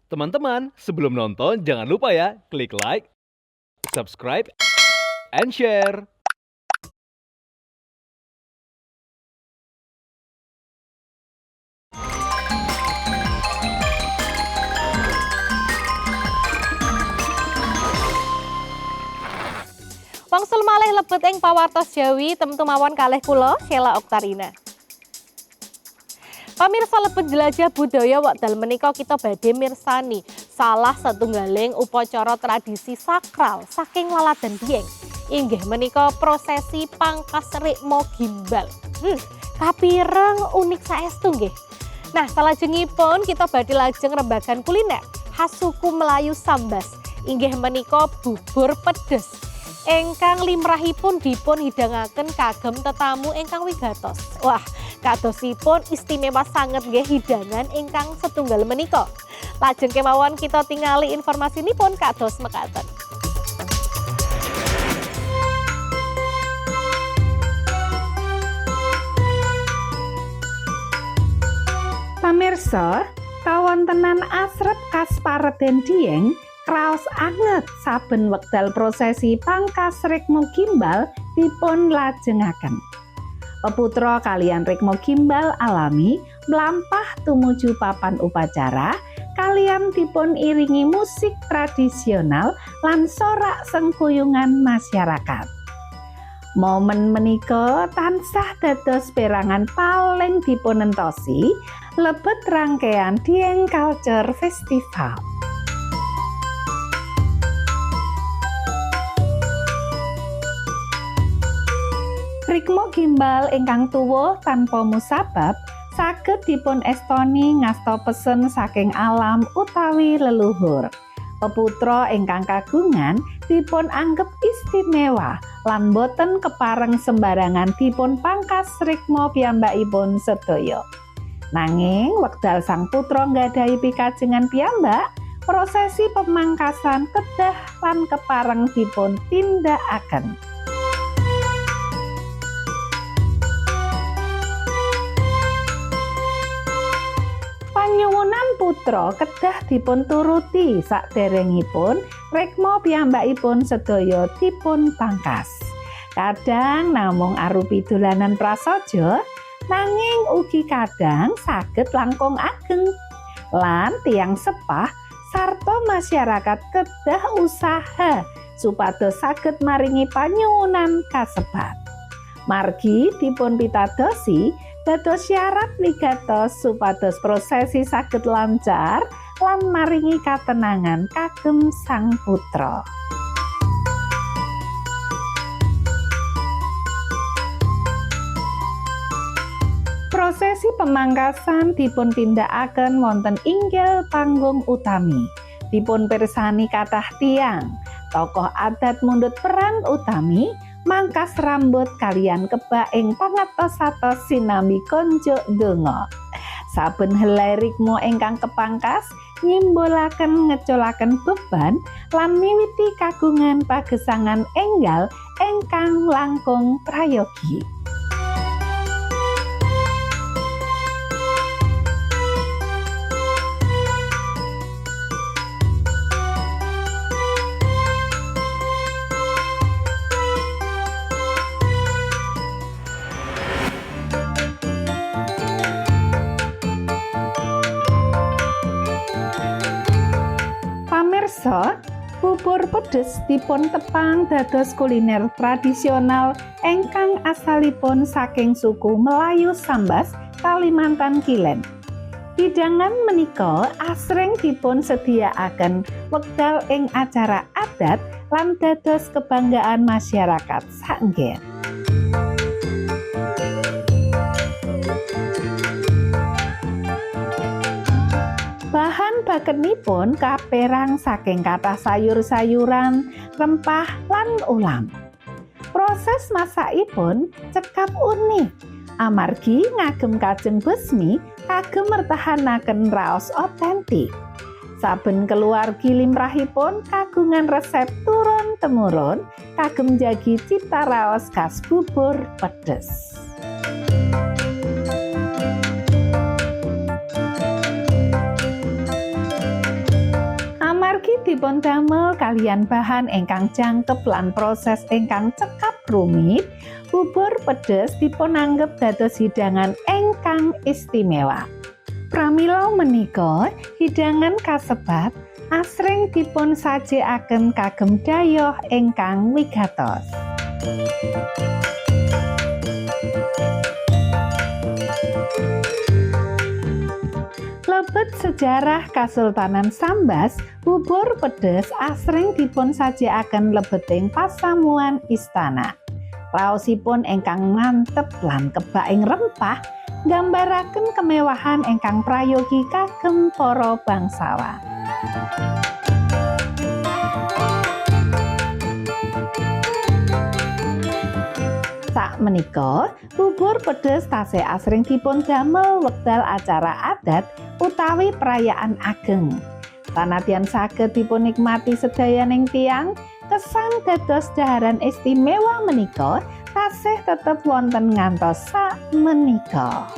Teman-teman, sebelum nonton jangan lupa ya klik like, subscribe, and share. Wangsul malih lebet ing pawartos Jawi temtu mawon kalih kula Sheila Oktarina. Pamirsa, lebet jelajah budaya wekdal menika kita badhe mirsani salah satunggaling upacara tradisi sakral saking Laladan Dieng. Inggih menika prosesi pangkas rikma gimbal. Kapireng unik saestu nggih. Nah, salajengipun kita badhe lajeng rembagan kuliner khas suku Melayu Sambas. Inggih menika bubur pedes ingkang limrahipun dipun hidangaken kagem tetamu ingkang wigatos. Wah, kadosipun istimewa sanget nggih hidangan ingkang setunggal menika. Lajeng kemawon kita tingali informasinipun kados mekaten. Pamirsa, kawontenan asrep khas Pareden Dieng kraos anget saben wekdal prosesi pangkas rikma gimbal dipun lajengaken. Peputra kaliyan rikma gimbal alami mlampah tumuju papan upacara kaliyan dipun iringi musik tradisional lan sorak sengkuyungan masyarakat. Momen menika tansah dados perangan paling dipunentosi lebet rangkaian Dieng Culture Festival. Rikma gimbal ingkang tuwuh tanpa musabab saged dipun estoni ngasta pesen saking alam utawi leluhur. Peputra ingkang kagungan dipun anggep istimewa lan boten kepareng sembarangan dipun pangkas rikma piyambakipun sedaya. Nanging wekdal sang putra nggadahi pikajengan piyambak, prosesi pemangkasan kedah lan kepareng dipun tindakaken. Panyuwunan putra kedah dipun turuti saderengipun rikma piyambakipun sedaya dipun pangkas. Kadang namung arupi dolanan prasaja, nanging ugi kadang saged langkung ageng. Lan tiyang sepah sarta masyarakat kedah usaha supados saged maringi panyuwunan kasebat. Margi dipun pitadosi dados syarat wigatos supados prosesi saged lancar lan maringi katenangan kagem sang putra. Prosesi pemangkasan dipun tindakaken wonten inggil panggung utami. Dipun pirsani kathah tiyang. Tokoh adat mundhut peran utami mangkas rambut kaliyan kebak ing pangatos-atos sinambi konjuk donga. Saben helai rikma ingkang kepangkas nyimbolaken ngeculaken beban lan miwiti kagungan pagesangan enggal ingkang langkung prayogi. Pamirsa, bubur pedes dipun tepang dados kuliner tradisional ingkang asalipun saking suku Melayu Sambas, Kalimantan Kilen. Hidangan menika asring dipun sediakaken wekdal ing acara adat lan dados kebanggaan masyarakat saenggen. Bahan bakenipun kaperang saking kathah sayur-sayuran, rempah lan ulam. Proses masakipun cekap unik, amargi ngagem kajeng besmi kagem mertahanaken raos otentik. Saben keluargi limrahipun kagungan resep turun-temurun kagem jagi cita raos khas bubur pedes. Amargi dipun damel kaliyan bahan ingkang jangkep lan proses ingkang cekap rumit, bubur pedes dipunanggep dados hidangan ingkang istimewa. Pramila menika hidangan kasebat asring dipun sajekaken kagem dhayoh ingkang wigatos. Lebet sejarah Kasultanan Sambas, bubur pedes asring dipun sajekaken lebeting pasamuan istana. Raosipun ingkang mantep lan kebak ing rempah nggambaraken kemewahan ingkang prayogi kagem para bangsawan. Sakmenika, bubur pedes tasih asring dipun damel wekdal acara adat utawi perayaan ageng. Sanadyan saged dipunnikmati sedayaning tiyang, kesan dados daharan istimewa menika tasih tetep wonten ngantos sakmenika.